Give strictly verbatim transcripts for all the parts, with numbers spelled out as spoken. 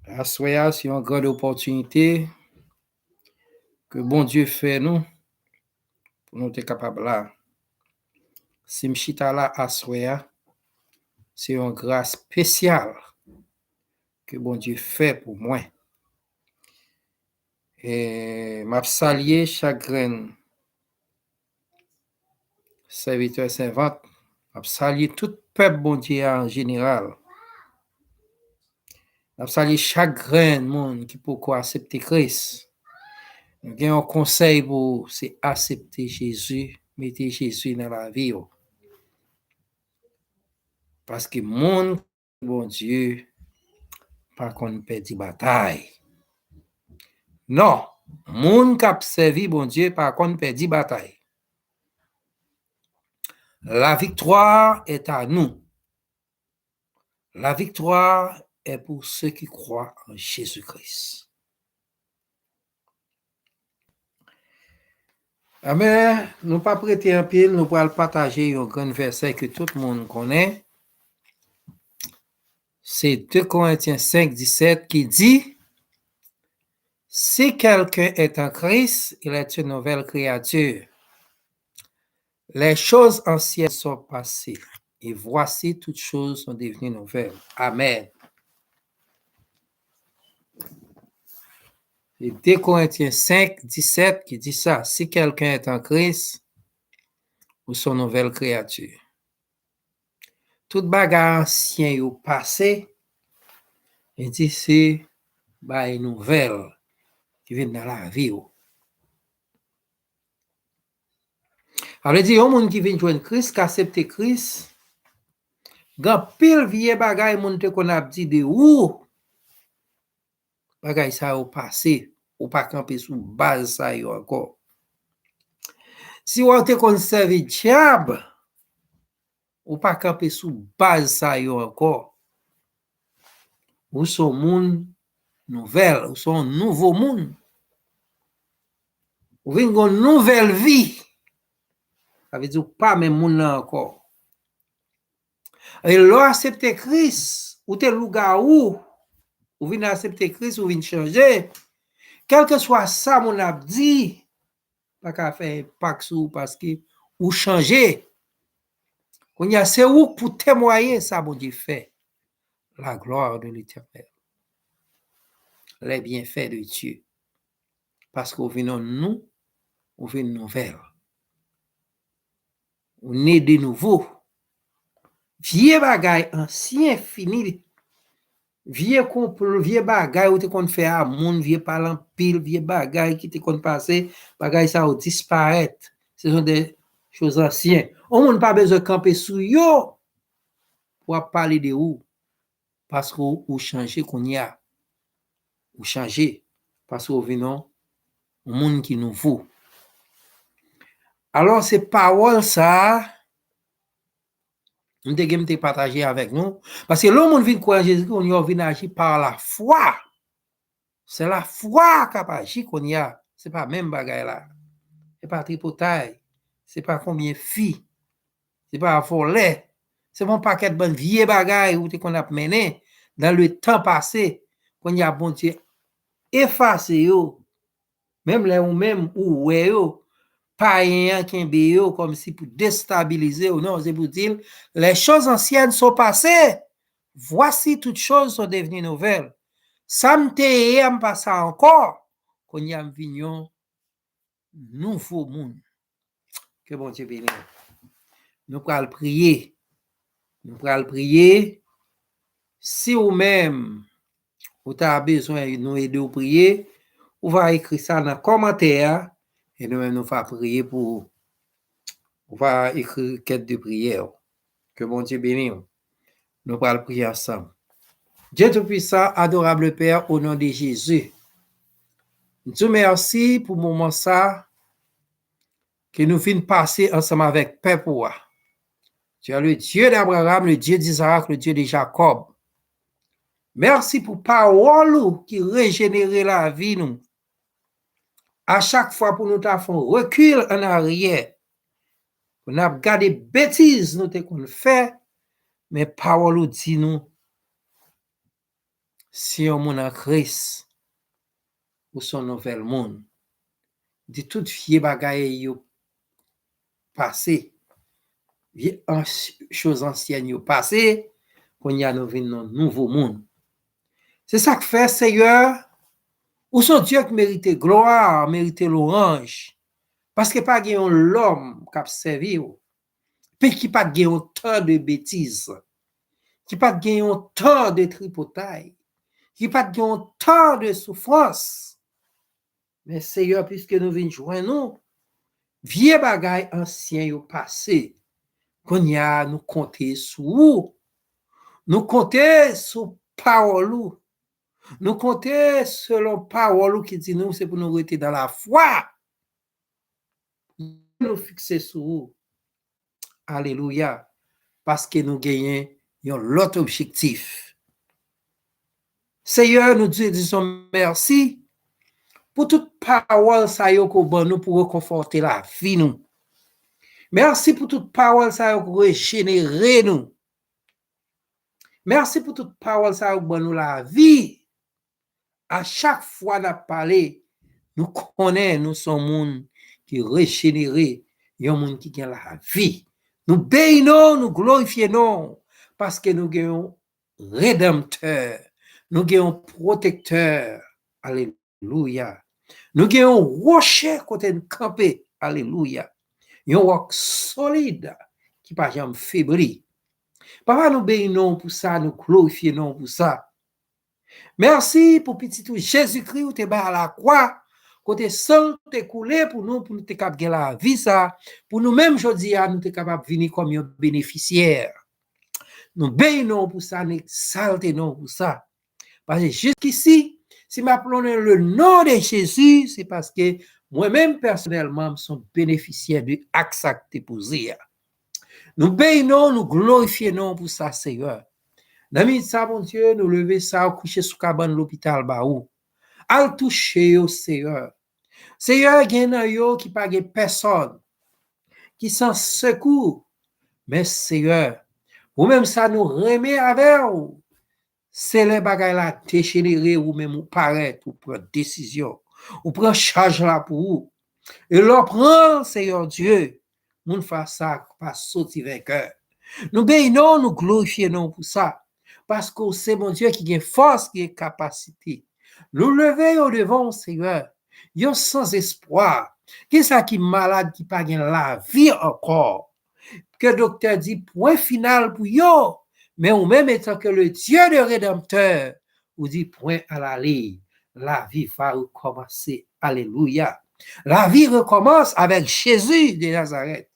Aswè a, se yon gran opòtinite ke Bondye fè nou pou nou te kapab la. Si m chita la aswè a, se yon gras espesyal ke Bondye fè pou mwen. E m ap salye chak grenn sèvitè, sèvant. M ap salye tout pèp Bondye a an jeneral. M ap salye chak grenn moun ki poko aksepte Kris. Nou gen yon konsèy pou ou, se aksepte Jezi, mete Jezi nan lavi w. Paske moun Bondye pa konn pèdi batay. Non, moun k ap sèvi Bondye pa konn pèdi batay. La victoire est à nous. La victoire est pour ceux qui croient en Jésus-Christ. Amen. Nou p ap rete anpil, nou pral pataje yon grenn vèsè ke tout moun konnen. Se de Korentyen senk disèt ki di, Si quelqu'un est en Christ, il est une nouvelle créature. Les choses anciennes sont passées, et voici toutes choses sont devenues nouvelles. Amen. Se de Korentyen senk disèt ki di sa, Si quelqu'un est en Christ, ou son nouvèl kreyati. Tout bagay ansyen yo pase, li di se bagay nouvèl ki vin nan lavi w. Sa vle di, yon moun ki vin jwenn Kris, k aksepte Kris, gen anpil vye bagay moun te konn ap di de ou, bagay sa yo pase, ou pa kanpe sou baz sa yo ankò. Si w te konn sèvi dyab, ou pa kanpe sou baz sa yo ankò. Ou se yon moun nouvèl, ou se yon nouvo moun. Ou vin gen yon nouvèl vi. Sa vle di ou pa menm moun nan ankò. E lè w aksepte Kris, ou te lougawou, ou vin aksepte Kris, ou vin chanje. Kèlkeswa sa moun ap di, pa ka fè enpak sou ou paske ou chanje. Kounye a, se ou k pou temwaye sa Bondye fè. La gloire de l'Éternel. Les bienfaits de Dieu. Paske ou vin yon nou, ou vin nouvèl. Ou ne de nouvo. Vye bagay ansyen fini. Vye konplo, vye bagay ou te konn fè a moun, vye pale anpil, vye bagay ki te konn pase, bagay sa yo disparèt. Ce sont des choses anciennes. Yon moun pa bezwen kanpe sou yo pou ap pale de ou. Paske ou, ou chanje kounye a. Ou chanje. Paske ou vin yon, yon moun ki nouvo. Alò, se pawòl sa a, m te gen m te pataje avèk nou. Paske lè yon moun vin kwè an Jezikri, kounye a w vin aji pa lafwa. Se lafwa k ap aji kounye a. Se pa menm bagay la. Se pa tripotay. Se pa konbyen fi. Se pa vòlè. Se pa yon pakèt bann vye bagay ou te konn ap mennen dans le temps passé. Kounye a Bondye efase yo. Menm lè ou menm ou wè yo, payen an kenbe yo kòmsi pou destabilize w. Non, se pou di l, les choses anciennes sont passées. Voici toutes choses sont devenues nouvelles. Sa m te ye a, m pa sa ankò. Kounye a m vin yon nouvo moun. Ke Bondye beni w. Nou pral priye. Nou pral priye. Si ou menm, ou ta bezwen nou ede w priye, ou va ekri sa nan kòmantè a, e nou menm nou va priye pou ou. Ou va ekri kèt de priyè w. Ke Bondye beni w. Nou pral priye ansanm. Dieu Tout-Puissant, adorable Père, au nom de Jésus, m di w mèsi pou moman sa ke nou vin pase ansanm avèk pèp ou a. Tu es le Dieu d'Abraham, le Dieu d'Isaac, le Dieu de Jacob. Mèsi pou pawòl ou ki rejenere lavi nou. A chak fwa pou nou ta fè yon rekil an aryè, pou n ap gade betiz nou te konn fè, men pawòl ou di nou, Si yon moun an Kris, ou se yon nouvèl moun. Di tout vye bagay yo pase. Vye an, choz ansyèn yo pase, kounye a nou vin yon nouvo moun. Se sa k fè, Seyè, ou se yon Dye ki merite glwa, merite lwanj, paske pa gen yon lòm k ap sèvi w, ki pa t gen yon tan de betiz, ki pa t gen yon tan de tripotay, ki pa t gen yon tan de soufrans. Men Seyè, piske nou vin jwenn ou, vye bagay ansyen yo pase. Kounye a, nou konte sou ou. Nou konte sou pawòl ou. Nou konte selon pawòl ou ki di nou se pou nou rete nan lafwa. Nou fikse sou ou. Alelouya. Paske nou genyen yon lòt objektif. Seyè, nou di, dizon mèsi pou tout pawòl sa yo ke w ban nou pou rekonfòte lavi nou. Mèsi pou tout pawòl sa yo ke w rejenere nou. Mèsi pou tout pawòl sa yo ke w ban nou lavi. A chak fwa n ap pale, nou konnen nou se yon moun ki rejenere, yon moun ki gen lavi. Nou beni non w, nou glorifye non w, paske nou gen yon redanmtè, nou gen yon pwotektè. Alelouya. Nou gen yon woche kote n kanpe. Alelouya. Yon wòk solid ki pa janm febli. Papa, nou beni non w pou sa, nou glorifye non w pou sa. Mèsi pou pitit ou Jezikri ou te bay a lakwa, kote san l te koule pou nou, pou nou te kab gen lavi sa, pou nou menm jodi a, nou te kapab vini kòm yon benefisyè. Nou beni non w pou sa, nou egzalte non w pou sa. Paske jiskisi, si m ap onnen le non de Jezi, se paske mwen menm pèsonèlman, m se yon benefisyè de ak sa k te poze a. Nou beni non w, nou glorifye non w pou sa, Seyè. Nan minit sa, Bondye, nou leve sa yo kouche sou kabann lopital ba ou. Al touche yo, Seyè. Seyè, gen nan yo ki pa gen pèsòn, ki san sekou. Men, Seyè, ou menm sa nou renmen avè w, se lè bagay la dejenere, ou menm ou parèt, ou pran desizyon, ou pran chaj la pou ou. E lè w pran l, Seyè Dye, moun fas a pa soti venkè. Nou beni non w, nou glorifye non w pou sa. Paske w se Bondye ki gen fòs, ki gen kapasite. Nou leve yo devan w, Seyè. Yo sanzespwa. Kisa ki malad, ki pa gen lavi ankò? Ke doktè di pwen final pou yo. Men ou menm, etanke le Dye de redanmtè, ou di pwen a la liy. Lavi va rekòmanse. Alelouya. Lavi rekòmanse avèk Jezi de Nazarèt.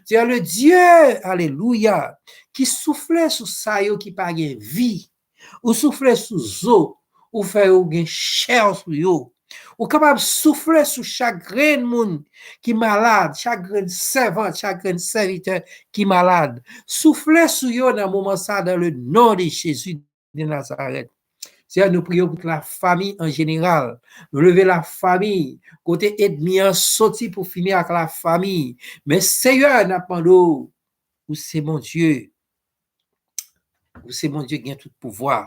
Tu es le Dieu, alelouya, ki soufle sou sa yo ki pa gen vi. Ou soufle sou zo, ou fè yo gen chè sou yo. Ou kapab soufle sou chak grenn moun ki malad, chak grenn sèvant, chak grenn sèvitè ki malad. Soufle sou yo nan moman sa, dans le nom de Jésus de Nazareth. Seyè, nou priye pou tout lafanmi an jeneral. Nou leve lafanmi, kote ènmi an soti pou fini ak lafanmi. Men Seyè, n ap mande w, ou se Bondye. Ou se Bondye ki gen tout pouvwa.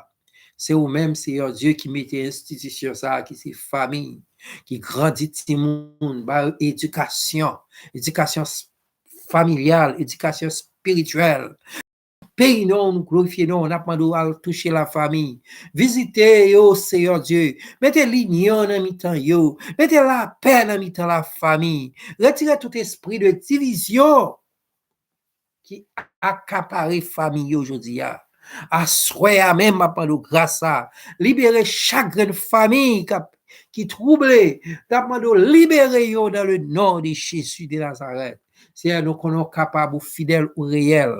Se ou menm, Seyè Dye, ki mete enstitisyon sa a, ki se fanmi, ki grandi timoun, ba yo edikasyon, edikasyon s-, familyal, edikasyon espirityèl. Peyi non, nou glorifye non, n ap mande w al touche lafanmi. Vizite yo, Seyè Dye. Mete linyon nan mitan yo. Mete lapè nan mitan lafanmi. Retire tout espri de divizyon ki akapare fanmi yo jodi a. Aswè a menm, m ap mande w gras sa. Libere chak grenn fanmi k ap, ki twouble. N ap mande w libere yo dans le nom de Jésus de Nazareth. Seyè, nou konnen w kapab, ou fidèl, ou reyèl.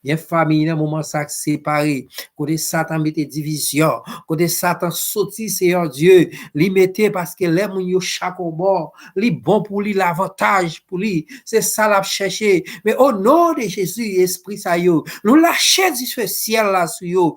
Gen fanmi nan moman sa k separe, kote Satan mete divizyon, kote Satan soti, Seyè Dye, li mete, paske lè moun yo chak yon bò, li bon pou li, lavantaj pou li. Se sa l ap chèche. Men o non de Jezi, espri sa yo, nou lache dife syèl la sou yo.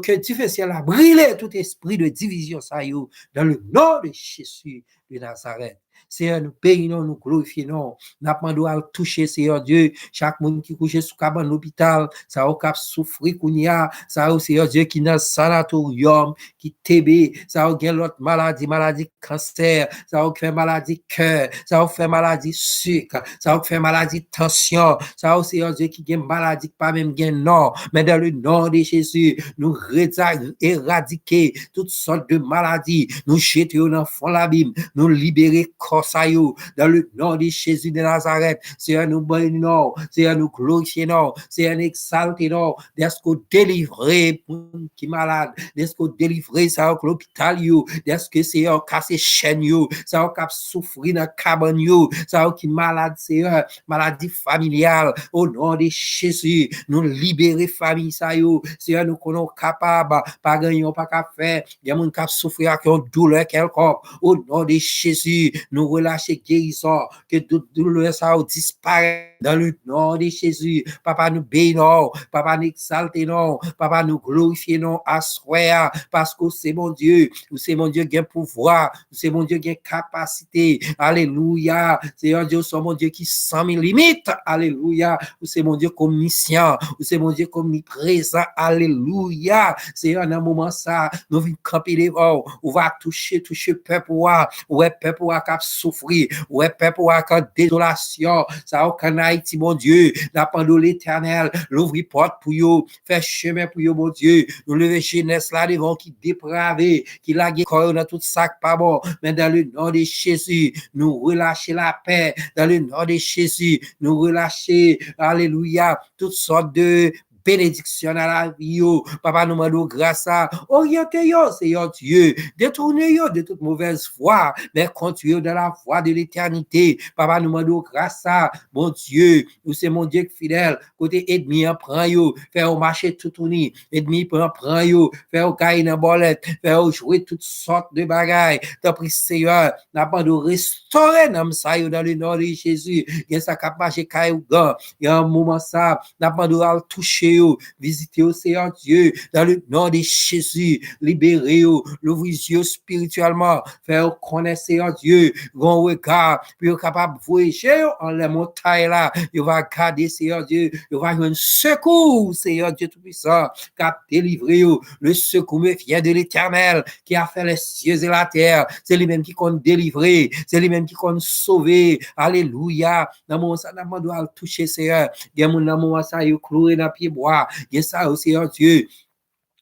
Ke dife syèl la brile tout espri de divizyon sa yo, dans le nom de Jésus de Nazareth. Seyè, nou beni non w, nou glorifye non w. N ap mande w al touche, Seyè Dye, chak moun ki kouche sou kabann lopital, sa yo k ap soufri kounye a, sa yo, Seyè Dye, ki nan sanatoryòm, ki tebe, sa yo gen lòt maladi, maladi kansè, sa yo k fè maladi kè, sa yo k fè maladi sik, sa yo k fè maladi tansyon, sa yo, Seyè Dye, ki gen maladi ki pa menm gen non. Men dans le nom de Jésus, nou reda-, eradike tout sòt de maladi, nou jete yo nan fon labim, nou libere kò sa yo, dans le nom de Jésus de Nazareth. Seyè, nou beni non w, Seyè, nou glorifye non w, Seyè, nou egzalte non w, dèske w delivre moun ki malad, dèske w delivre sa yo k lopital yo, dèske, Seyè, w kase chèn yo, sa yo k ap soufri nan kabann yo, sa yo ki malad, Seyè, maladi familyal, o non de Jezi, nou libere fanmi sa yo, Seyè, nou konnen w kapab, pa gen anyen w pa ka fè, gen moun k ap soufri ak yon doulè kèlkonk, o non de Jezi, nou relache gerizon, ke tout doulè sa yo disparèt dans le nom de Jésus. Papa, nou beni non w, papa, nou egzalte non w, papa, nou glorifye non w aswè a, paske w se Bondye, ou se Bondye gen pouvwa, ou se Bondye gen kapasite. Alelouya. Seyè Dye, ou se yon Bondye ki san limit. Alelouya. Ou se Bondye k omnisyan, ou se Bondye k omniprezan. Alelouya. Seyè, nan moman sa, nou vin kanpe devan w. Ou va touche, touche pèp ou a. Ou wè pèp ou a k ap soufri. Ou wè pèp ou a k an dezolasyon. Sa yo k ann Ayiti, Bondye. N ap mande w, Letènèl, louvri pòt pou yo. Fè chemen pou yo, Bondye. Nou leve jenès la devan w ki deprave, ki lage kò yo nan tout sa k pa bon. Men dans le nom de Jésus, nou relache lapè. Dans le nom de Jésus, nou relache, alelouya, tout sòt de benediksyon nan lavi yo. Papa, nou mande w gras la. Oryante yo, Seyè Dye. Detounen yo de tout movèz vwa, men kondui yo dans la voie de l'éternité. Papa, nou mande w gras la. Bondye, ou se Bondye k fidèl. Kote ènmi an pran yo, fè yo mache toutouni. Ènmi an pran yo, fè yo gaye nan bòlèt, fè yo jwe tout sòt de bagay. Tanpri, Seyè, n ap mande w restore nanm sa yo dans le nom de Jésus. Gen sa k ap mache kay ougan. Nan moman sa, n ap mande w al touche yo, vizite yo, Seyè Dye, dans le nom de Jésus, libere yo, louvri zye yo espirityèlman, fè yo konnen, Seyè Dye, gen yon rega, pou yo kapab voye je yo anlè montay la, yo va gade, Seyè Dye, yo va jwenn sekou, Seyè Dye Toupisan, k ap delivre yo. Le secours me vient de l'Éternel, qui a fait les cieux et la terre. Se li menm ki konn delivre, se li menm ki konn sove. Alelouya. Nan moman sa, n ap mande w al touche, Seyè. Gen moun nan moman sa, yo kloure nan pye bwa. Gen sa yo, Seyè Dye,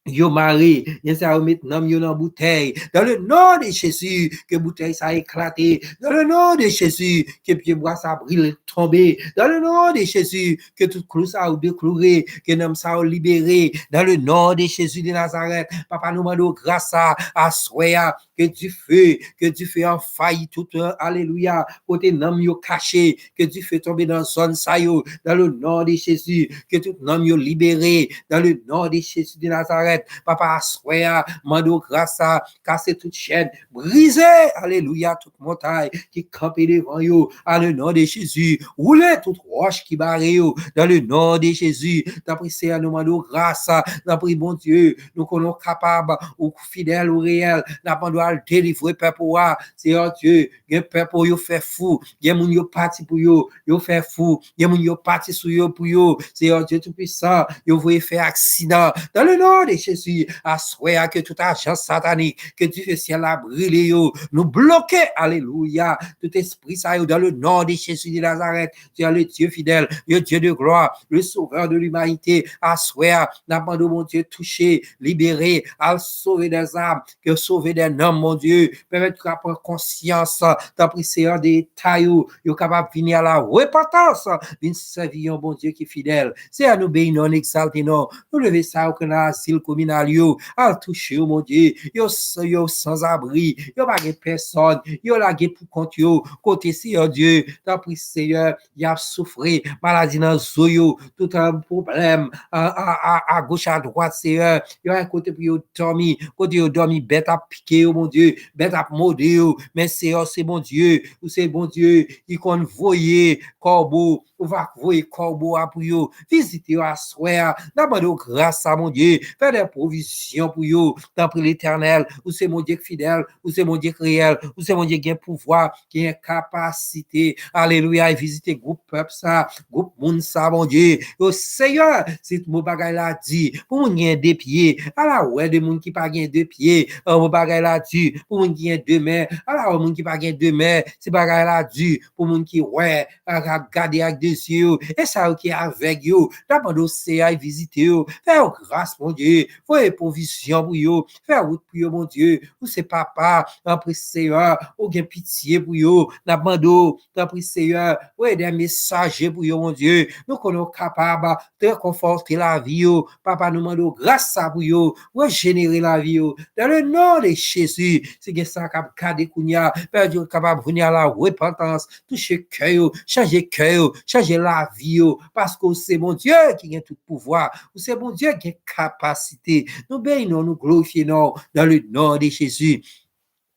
yo mare. Gen sa yo met nanm yo nan boutèy. Dans le nom de Jésus, ke boutèy sa eklate. Dans le nom de Jésus, ke pye bwa sa brile, tonbe. Dans le nom de Jésus, ke tout klou sa yo dekloure, ke nanm sa yo libere. Dans le nom de Jésus de Nazareth, papa, nou mande w gras a, aswè a, ke dife, ke dife anvayi tout, alelouya, kote nanm yo kache, ke dife tonbe nan zòn sa yo, dans le nom de Jésus, ke tout nanm yo libere, dans le nom de Jésus de Nazareth, papa, aswè a, mande w gras a, kase tout chèn, brize, alelouya, tout montay ki kanpe devan yo, dans le nom de Jésus, woule tout wòch ki bare yo, dans le nom de Jésus, tanpri, Seyè, nou mande w gras, tanpri, Bondye, nou konnen w kapab, ou fidèl, ou reyèl, n ap mande w al delivre pèp ou a, Seyè Dye, gen pèp ou yo fè fou, gen moun yo pati pou yo, yo fè fou, gen moun yo pati sou yo pou yo, Seyè Dye Toupisan, yo voye fè aksidan, dans le nom de Jésus, aswè a ke tout ajans satanik, ke dife syèl la brile yo, nou bloke, alelouya, tout espri sa yo, dans le nom de Jésus de Nazareth, tu es le Dieu fidèle, le Dieu de gloire, le sauveur de l'humanité, aswè a, n ap mande w, Bondye, touche, libere, al sove dè zam, ke sove dè nanm, Bondye, pèmèt yo ka pran konsyans, tanpri, Seyè, de eta yo, yo kapab vini a la repantans, vin sèvi yon Bondye ki fidèl. Seyè, nou beni non w, nou egzalte non w, nou leve sa yo k nan azil kominal yo, al touche yo, Bondye, yo, yo sanzabri, yo pa gen pèsòn, yo lage pou kont yo, kote, Seyè Dye, tanpri, Seyè, y ap soufri, maladi nan zo yo, tout, euh, pwoblèm, a, a, a, agoch, adwat, Seyè. Yo pa gen kote pou yo dòmi, kote yo dòmi, bèt ap pike yo, Bondye, bèt ap mòde yo. Men Seyè, se Bondye, ou se Bondye ki konn voye kòbo, ou va voye kòbo a pou yo. Vizite yo aswè a. N ap mande w gras a, Bondye. Fè dè pwovizyon pou yo. Tanpri, Letènèl, ou se Bondye k fidèl, ou se Bondye k reyèl, ou se Bondye k gen pouvwa, ki gen kapasite, alelouya, e vizite gwoup pèp sa, gwoup moun sa, Bondye. O Seyè, se mo bagay la di, pou moun gen de pye, ala wè de moun ki pa gen de pye. O, mo bagay la di, pou moun ki gen de men, ala wè moun ki pa gen de men. Se bagay la di, pou moun ki wè, a, ap gade ak de zye yo, e sa yo ki avèg yo, n ap mande w, Seyè, vizite yo, fè yo gras, Bondye, voye pwovizyon pou yo, fè wout pou yo, Bondye, ou se papa, tanpri, Seyè, ou gen pitye pou yo, n ap mande w, tanpri, Seyè, voye de mesaje pou yo, Bondye, nou konnen w kapab rekonfòte lavi yo, papa, nou mande w gras sa pou yo, rejenere lavi yo, dans le nom de Jésus, si gen sa k ap gade kounye a, Pè Dye, kapab vini a la repantans, touche kè yo, chanje kè yo, chanje lavi yo, paske w se Bondye ki gen tout pouvwa, ou se Bondye ki gen kapasite. Nou beni non, nou glorifye non, dans le nom de Jésus.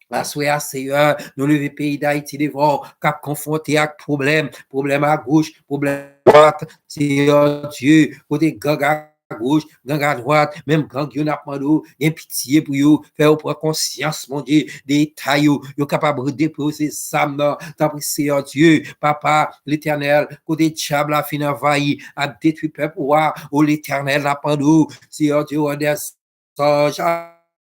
Aswè a, Seyè, nou leve peyi Dayiti devan w, k ap konfwonte ak pwoblèm, pwoblèm agoch, pwoblèm dwat, Seyè Dye, kote gang agoch, gang adwat, menm gang yo, n ap mande w, gen pitye pou yo, fè yo pran konsyans, Bondye, de eta yo, yo kapab depoze zam nan, tanpri, Seyè Dye, Papa, Letènèl, kote dyab la fin anvayi, ap detwi pèp ou a, o Letènèl, n ap mande w, Seyè Dye, w des anj,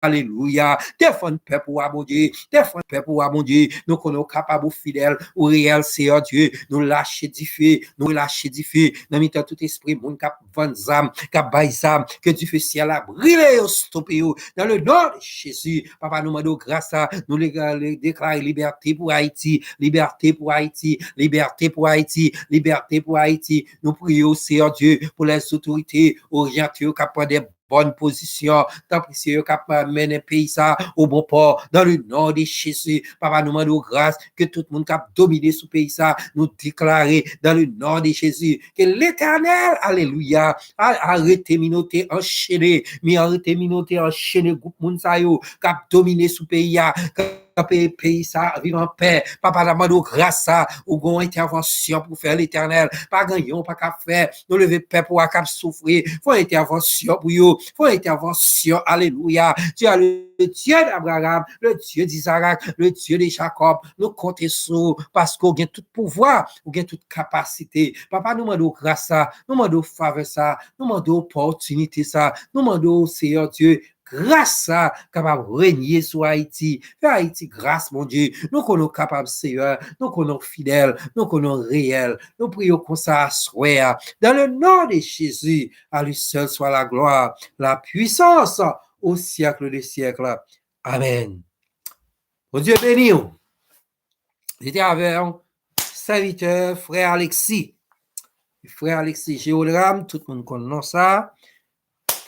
alelouya, defann pèp ou a, Bondye, defann pèp ou a, Bondye, nou konnen w kapab, ou fidèl, ou reyèl, Seyè Dye, nou lache dife, nou lache dife, nan mitan tout espri moun k ap vann zam, k ap bay zam, ke dife syèl la brile yo, stope yo, dans le nom de Jésus, papa, nou mande w gras la, nou le, le, deklare libète pou Ayiti, libète pou Ayiti, libète pou Ayiti, libète pou Ayiti, nou priye w, Seyè Dye, pou lèzotorite oryante yo k ap pran de bòn pozisyon. Tanpri, se yo k ap, euh, mennen peyi sa o bon pò. Dans le nom de Jésus, papa, nou mande w gras ke tout moun k ap domine sou peyi sa, nou deklare dans le nom de Jésus ke Letènèl, alelouya, a-, arete minote anchene, mi arete minote anchene gwoup moun sa yo k ap domine sou peyi a, k ap peyi sa viv an pè. Papa, n ap mande w gras sa, ou gon entèvansyon pou fè, Letènèl. Pa gen anyen w pa ka fè. Nou leve pèp ou a k ap soufri. Fè yon entèvansyon pou yo. Fè yon entèvansyon. Alelouya. Tu es le Dieu d'Abraham, le Dieu d'Isaac, le Dieu de Jacob. Nou konte sou ou, paske ou gen tout pouvwa, ou gen tout kapasite. Papa, nou mande w gras sa, nou mande w favè sa, nou mande w opòtinite sa, nou mande w, Seyè Dye, gras sa kapab renye sou Ayiti. Fè Ayiti gras, Bondye. Nou konnen w kapab, Seyè. Nou konnen w fidèl. Nou konnen w reyèl. Nou priye w konsa aswè a. Dans le nom de Jésus, à lui seul soit la gloire, la puissance au siècle des siècles. Amen. Bondye beni w. Li te avè w, sèvitè, frè Alexis. Frè Alexis Géodram, tout moun konn non sa.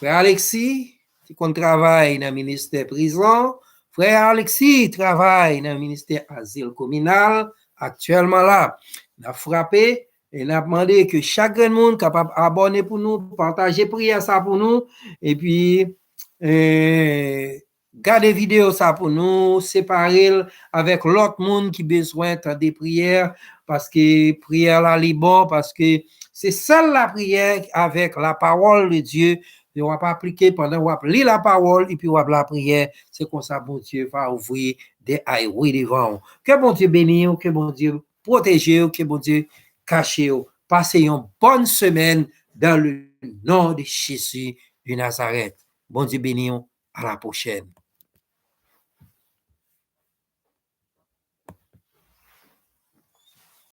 Frè Alexis, ki konn travay nan ministè prizon. Frè Alexis travay nan ministè azil kominal aktyèlman la. N ap frape e n ap mande ke chak grenn moun kapab abòne pou nou, pataje priyè sa pou nou, epi, eh, gade videyo sa pou nou, separe l avèk lòt moun ki bezwen tande priyè, paske priyè la li bon, paske se sèl lapriyè avèk la parole de Dieu ke w ap aplike pandan w ap li la parole epi w ap lapriyè. Se konsa Bondye va ouvri de highway devan w. Ke Bondye beni w, ke Bondye pwoteje w, ke Bondye kache w. Pase yon bòn semèn dans le nom de Jésus de Nazareth. Bondye beni w. À la prochaine.